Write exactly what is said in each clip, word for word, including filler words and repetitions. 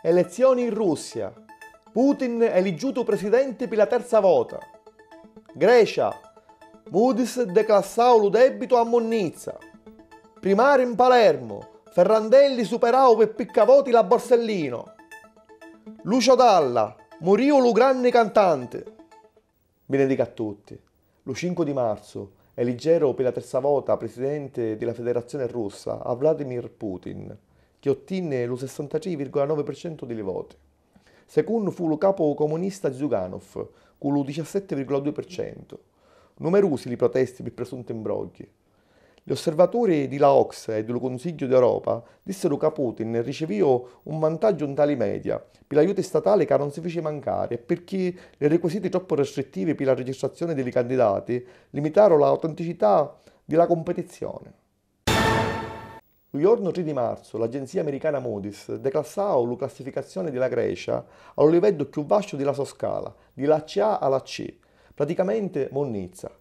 Elezzioni in Russia. Putin eliggiutu presidenti pi la terza vota. Grecia. Moody's declassau lu debbitu a munnizza. Primari 'n Palermu. Ferrandelli superau pi picca voti la Borsellino. Lucio Dalla. Muriu lu granni cantanti. Binidica a tutti. Lu cincu di marzu eliggeru pi la terza vota presidenti di la Federazione Russa a Vladimir Putin, chi ottinni lu sessantatrì virgola novi pi centu di li voti. Secunnu fu lu capu comunista Ziuganov, cu lu diciassetti virgola dui pi centu. Numerusi li protesti pi presunti imbrogghi. Li osservaturi di la OCSE e di lu Cunsigghiu d'Europa dissiru ca Putin ricivìu un vantaggiu nta li media pi l'aiuti statali ca non si fici mancari e pirchì li riquisiti troppu restrittivi pi la registrazioni di li candidati limitaru la autenticità di la cumpitizzioni. Lu jornu tri di marzu, l'agenzia miricana Moody's declassau lu classificazzioni di la Grecia a lu liveddu cchiù vasciu di la so scala, di la C A a la C, praticamenti munnizza.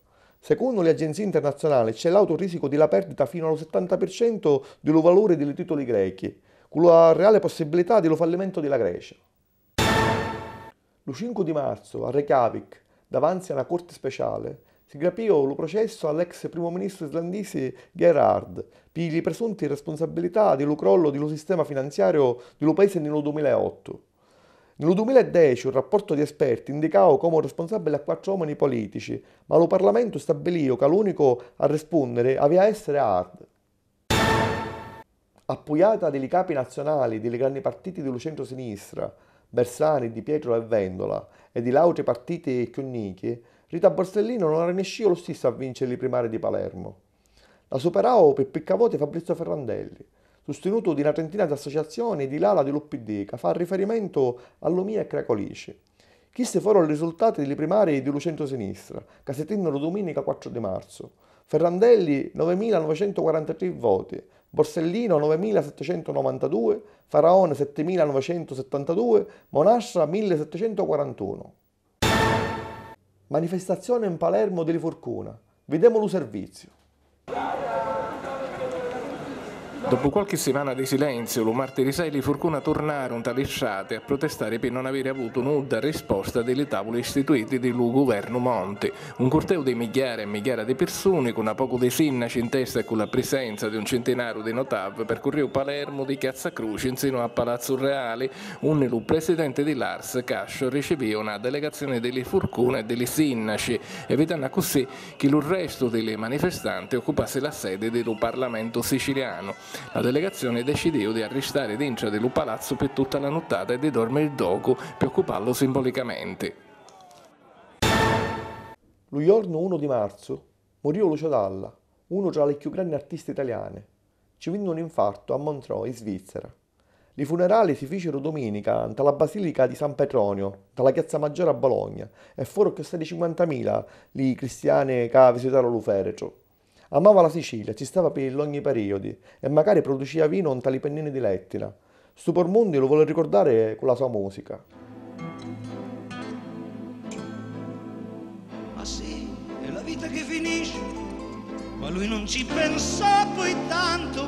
Secunnu li agenzii internazziunali c'è l'autu risicu di la perdita finu a lu sittanta pi centu di lu valuri di li tituli grechi, cu la reali possibilità di lu fallimentu di la Grecia. Lu cincu di marzu, a Reykjavik, davanzi a na curti speciali, si grapìu lu processu a l'ex primu ministru islandisi Gerhard pi li presunti respunsabilità di lu crollu di lu sistema finanziariu di lu paisi nni lu dumila e ottu. Nni lu dumila e deci un rapportu di esperti indicau comu respunsabili a quattru omini politici, ma lu Parlamentu stabiliu ca l'unicu a rispunniri avìa a essiri Hard. Appuiata di li capi nazziunali di li granni partiti di lu centru-sinistra, Bersani, Di Pietro e Vendola, e di l'autri partiti cchiù nichi, Rita Borsellino non arrinniscìu lu stissu a vinciri li primari di Palermu. La superau pi picca voti Fabrizio Ferrandelli, sustinutu di na trentina d'associazzioni di l'ala di lu P D ca fa riferimentu a Lumia e Cracolici. Chisti foru li risultati di li primari di lu centru-sinistra, ca si tinniru duminica quattru di marzu. Ferrandelli, novemila novecentuquarantatrì voti, Borsellino, novemila settecentunovantadue, Faraone, settemila novecentusettantadue, Monastra, millesettecentuquarantunu. Manifestazione in Palermo di li Furcuna. Videmu lu serviziu. Doppu qualchi simana di silenziu, lu martiri sei li Furcuna turnaru nta li strati a prutestari pi non aviri avutu nudda risposta di li tavuli istituiti di lu guvernu Monti. Un curteu di migghiara e migghiara di pirsuni, cu na pocu di sinnaci in testa e cu la prisenza di un cintinaru di notav, percurriu Palermu di Chiazza Cruci nsinu a Palazzu Reali, unni lu presidenti di l'ARS Cascio ricivìu na delegazioni di li Furcuna e di li sinnaci, evitannu accussì chi lu restu di li manifestanti occupassi la sedi di lu Parlamentu sicilianu. La delegazioni decidìu di arristari dintra di lu palazzu pi tutta la nuttata e di dormiri ddocu pi occupallu simbolicamenti. Lu jornu unu di marzu murìu Lucio Dalla, unu tra li cchiù granni artisti italiani. Ci vinni un infartu a Montreux, in Svizzera. Li funerali si fìciru duminica nta la basìlica di San Petronio, nta la Chiazza Maggiore a Bologna, e foru cchiossai di cinquantamila li cristiani ca visitaru lu fèretru. Amava la Sicilia, ci stava pi longhi perìodi e macari pruducìa vinu nta li pennini di l'Ètina. Stu pormundi lu voli ricurdari cu la so mùsica. Ma sì, è la vita che finisce, ma lui non ci pensò poi tanto,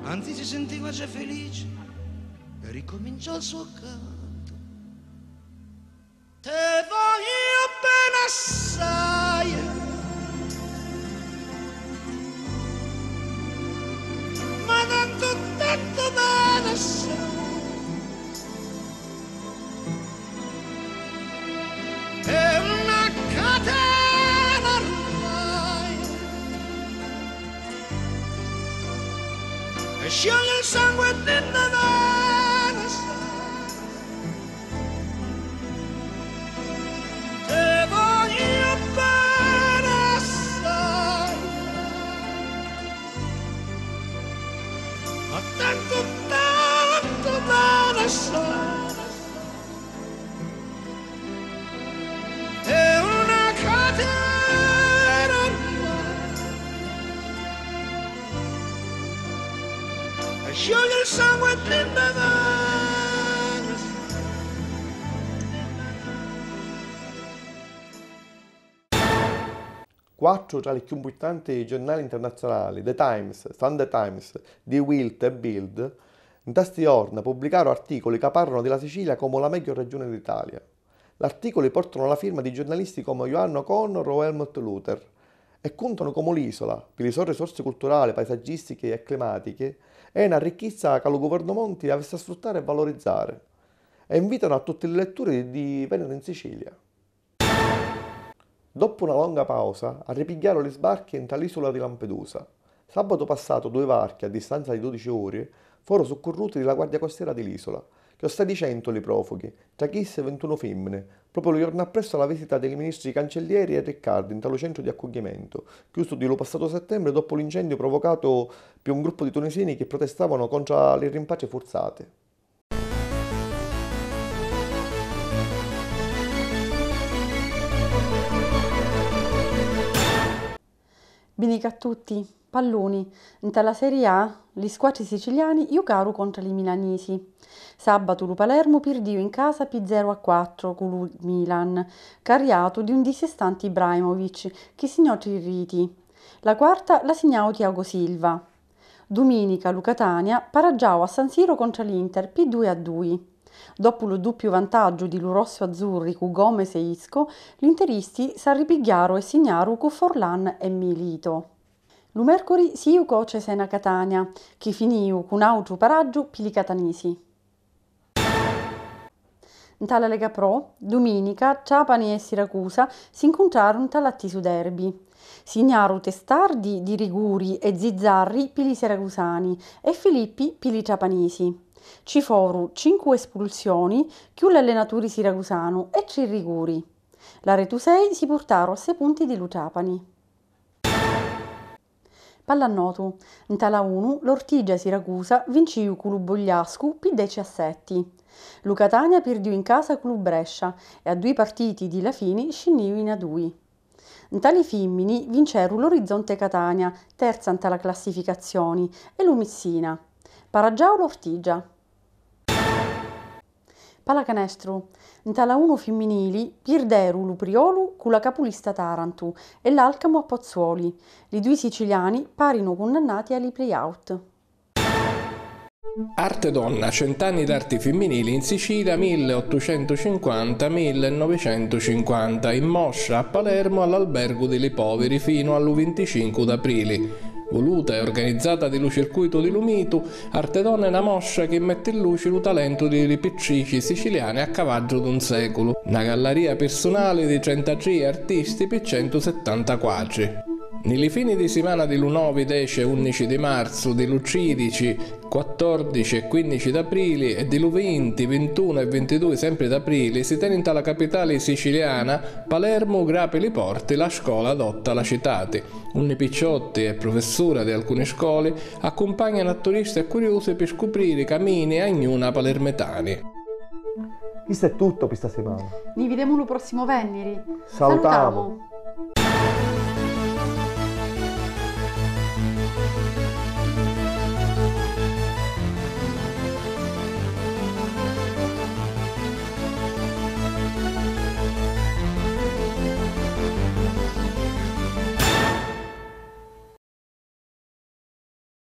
anzi si sentiva già felice e ricominciò il suo canto. Te voglio bene assai, ma tanto, tanto bene assai. È una catena ormai, e scioglie il sangue di una vena, sai. Te voglio bene assai, ma tanto, tanto bene assai. È una catena ormai, e scioglie il sangue di una vena. Quattru tra li cchiù mpurtanti giornali internazziunali, The Times, Sunday Times, Die Welt e Bild, Nta sti jorna pubblicaru articoli ca parranu di la Sicilia comu la megghiu regioni d'Italia. L'articoli portanu la firma di giurnalisti comu Johann O'Connor o Helmut Luther e cuntanu comu l'Isola, pi li so risorsi culturali, paisaggistichi e climatichi, è na ricchizza ca lu guvernu Monti avissi a sfruttari e valorizzari, e invitanu a tutti li letturi di veniri in Sicilia. Doppu na longa pausa, arripigghiaru li sbarchi nta l'isula di Lampedusa. Sabatu passatu dui varchi, a distanza di dudici uri, foru succurruti di la Guardia Costiera di l'isula, chiossai di centu li profughi, tra chissi vintunu fimmini, propriu lu jornu appressu a la visita di li ministri Cancellieri e Riccardi nta lu centru di accugghimentu, chiusu di lu passatu settembri doppu l'incendiu provocatu pi un gruppu di tunisini chi protestavanu contra li rimpatri furzati. Binica a tutti. Palluni. Nta la Serie A, li squatri siciliani jucaru contra li milanisi. Sabatu lu Palermu pirdiu in casa pi zero a quattru cu lu Milan, carriatu di un dissistanti Ibrahimovic, chi signò tri riti. La quarta la signau Thiago Silva. Duminica lu Catania paraggiau a San Siro contra l'Inter pi dui a dui. Doppu lu duppiu vantaggiu di lu rossu-azzurri cu Gomez e Isco, l'interisti s'arripigghiaru e signaru cu Forlan e Milito. Lu mercuri si jucò Cesena Catania, chi finiu cu n'autru paraggiu pi li catanisi. Nta la Lega Pro, duminica, Trapani e Siracusa si ncuntraru nta l'attisu derby. Signaru Testardi di riguri e Zizzarri pi li siracusani e Filippi pi li trapanisi. Ci foru cincu espulsioni, cchiù l'allenaturi siracusanu, e tri riguri. L'Aretusei si purtaru a sei punti di lu Trapani. Pallannotu. Nta la unu, l'Ortigia Siracusa vinciu cu lu Bugliascu pi deci a setti. Lu Catania pirdiu in casa cu lu Brescia e a dui partiti di la fini scinniu in A dui. Nta li fimmini vinceru l'Orizzonte Catania, terza nta la classificazzioni, e lu Missina. Paraggiau l'Ortigia. Pallacanestru. Nta la unu fimminili pirderu lu Priolu cu la capulista Tarantu e l'Alcamu a Pozzuoli. Li dui siciliani parinu cunnannati a li play-out. Arte Donna, cent'anni d'arti fimminili in Sicilia, milleottucentucinquanta millenovicentucinquanta, in mostra a Palermu all'Albergu di li Poviri finu a lu vinticincu d'aprili. Vuluta e organizzata di lu Circuitu di lu Mitu, Arte Donna è na mostra chi metti in luci lu talentu di li pittrici siciliani a cavaddu d'un seculu, na gallarìa pirsunali di trentatrì artisti pi centusettanta quatri. Ni li fini di simana di lu novi, deci e unnici di marzu, di lu tridici, quattordici e quinnici d'aprili e di lu vinti, vintunu e vintidui sempri d'aprili si teni nta la capitali siciliana, Palermu, grapi li porti la scola adotta a la citati, unni picciotti e prufessura di alcuni scoli accumpagnanu a turisti e curiusi pi scupriri camini e agnuna palermitani. Chistu è tuttu pi sta simana. Ni videmu lu prossimu venniri. Salutamu. Salutamu.